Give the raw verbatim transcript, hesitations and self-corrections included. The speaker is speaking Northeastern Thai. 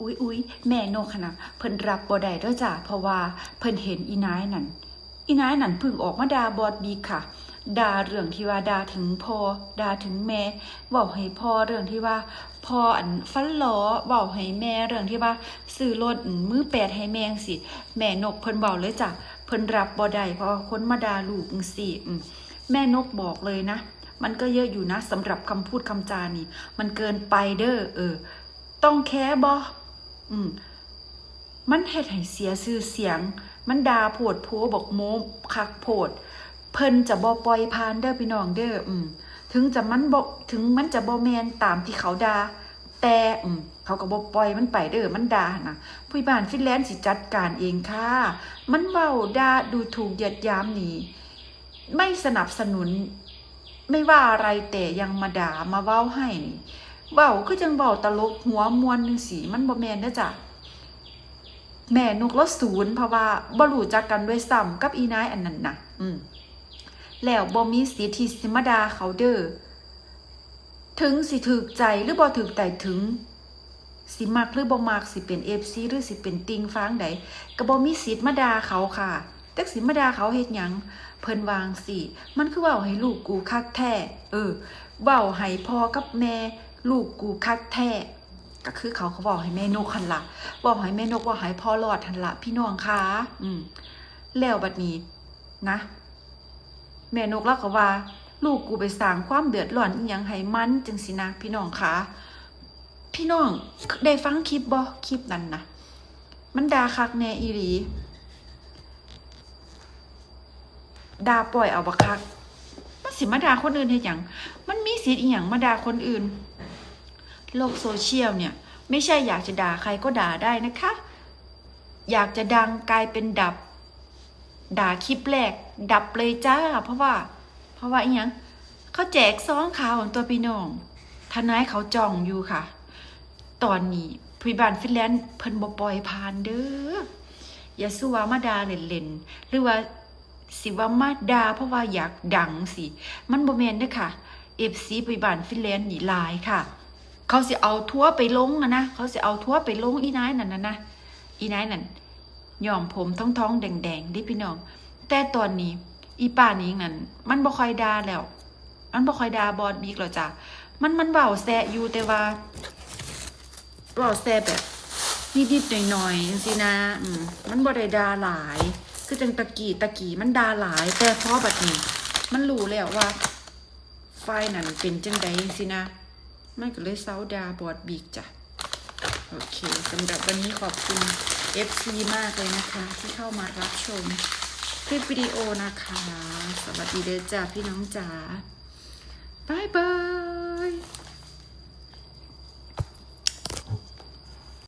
อุ๊ยอุ๊ย แม่นกหั้นนะ เพิ่นรับบ่ได้เด้อจ้า เพราะว่าเพิ่นเห็นอีนายนั่น อีนายนั่นเพิ่งออกมาด่าบอสบิ๊กค่ะ ด่าเรื่องที่ว่าด่าถึงพ่อ ด่าถึงแม่ เว้าให้พ่อเรื่องที่ว่า พ่ออันฟันหลอ เว้าให้แม่เรื่องที่ว่า ซื้อรถมือแปดให้แม่จั่งซี้ แม่นกเพิ่นเว้าเลยจ้า เพิ่นรับบ่ได้ เพราะว่าคนมาด่าลูกจั่งซี้ อืม แม่นกบอกเลยนะ มันก็เยอะอยู่นะ สำหรับคำพูดคำจานี่ มันเกินไปเด้อ เออ ต้องแคร์บ่ อืม มันเฮ็ดให้เสียชื่อเสียง มันด่าโพดโพ บักโมคักโพด เพิ่นจะบ่ปล่อยผ่านเด้อพี่น้องเด้อ อืม ถึงจะมันบ่ ถึงมันจะบ่แม่นตามที่เขาด่า แต่ อืม เขาก็บ่ปล่อยมันไปเด้อ มันด่าหั้นนะ ผู้ใหญ่บ้านฟินแลนด์สิจัดการเองค่ะ มันเว้าด่าดูถูกเหยียดหยามนี่ ไม่สนับสนุน ไม่ว่าอะไรแต่ยังมาด่ามาเว้าให้นี่ เว้าคือจั่งเว้าตลกหัวม่วนจั่งซี้ มันบ่แม่นเด้อจ้ะ แม่นกลาวศูนย์ เพราะว่าบ่รู้จักกันด้วยซ้ำกับอีนายอันนั้นนะ อืม แล้วบ่มีสิทธิ์ที่สิมาด่าเขาเด้อ ถึงสิถูกใจหรือบ่ถูกใจ ถึงสิมักหรือบ่มัก สิเป็น เอฟซี หรือสิเป็นติ่งฟางใด ก็บ่มีสิทธิ์มาด่าเขาค่ะ จักสิมาด่าเขาเฮ็ดหยัง เพิ่นว่าจั่งซี้ มันคือเว้าให้ลูกกูคักแท้ เออ เว้าให้พ่อกับแม่ลูกกูคักแท้ ก็คือเขาก็เว้าให้แม่นกหั้นล่ะ เว้าให้แม่นก เว้าให้พ่อหลอดหั้นล่ะ พี่น้องคะ อืม แล้วบัดนี้นะ แม่นกลาวก็ว่า ลูกกูไปสร้างความเดือดร้อนอีหยังให้มันจั่งซี้นะ พี่น้องคะ พี่น้องได้ฟังคลิปบ่ คลิปนั้นนะ มันด่าคักแน่อีหลี ด่าปล่อยเอาบักคัก มันสิมาด่าคนอื่นเฮ็ดหยัง มันมีสิทธิ์อีหยังมาด่าคนอื่น โลกโซเชียลเนี่ย ไม่ใช่อยากจะด่าใครก็ด่าได้นะคะ อยากจะดังกลายเป็นดับ ด่าคลิปแรก ดับเลยจ้า เพราะว่า เพราะว่าอีหยัง เขาแจกซองขาวตัวพี่น้อง ทนายเขาจ้องอยู่ค่ะ ตอนนี้ผู้ใหญ่บ้านฟินแลนด์เพิ่นบ่ปล่อยผ่านเด้อ อย่าสู่ว่ามาด่าเล่นๆ หรือว่าสิว่ามาด่าเพราะว่าอยากดังสิ มันบ่แม่นเด้อค่ะ เอฟซี ผู้ใหญ่บ้านฟินแลนด์นี่หลายค่ะ เขาสิเอาทัวร์ไปลงอะนะ เขาสิเอาทัวร์ไปลงอีนายนั่นน่ะนะ อีนายนั่น ย้อมผมทองๆแดงๆเด้พี่น้อง แต่ตอนนี้ อีป้านิงนั่น มันบ่ค่อยด่าแล้ว มันบ่ค่อยด่าบอสบิ๊กแล้วจ้ะ มัน มันเว้าแซะอยู่ แต่ว่า เว้าแซะแบบนิดๆหน่อยๆจั่งซี้นะ อืม มันบ่ได้ด่าหลาย คือจั่งตะกี้ ตะกี้มันด่าหลาย แต่พอบัดนี้ มันรู้แล้วว่า ฝ่ายนั้นเป็นจั่งใดจั่งซี้นะ มันก็เลยเซาด่าบอสบิ๊กจ้ะ โอเค สำหรับวันนี้ขอบคุณ เอฟซี มากเลยนะคะ ที่เข้ามารับชมคลิปวิดีโอนะคะ สวัสดีเด้อจ้าพี่น้องจ๋า บ๊ายบาย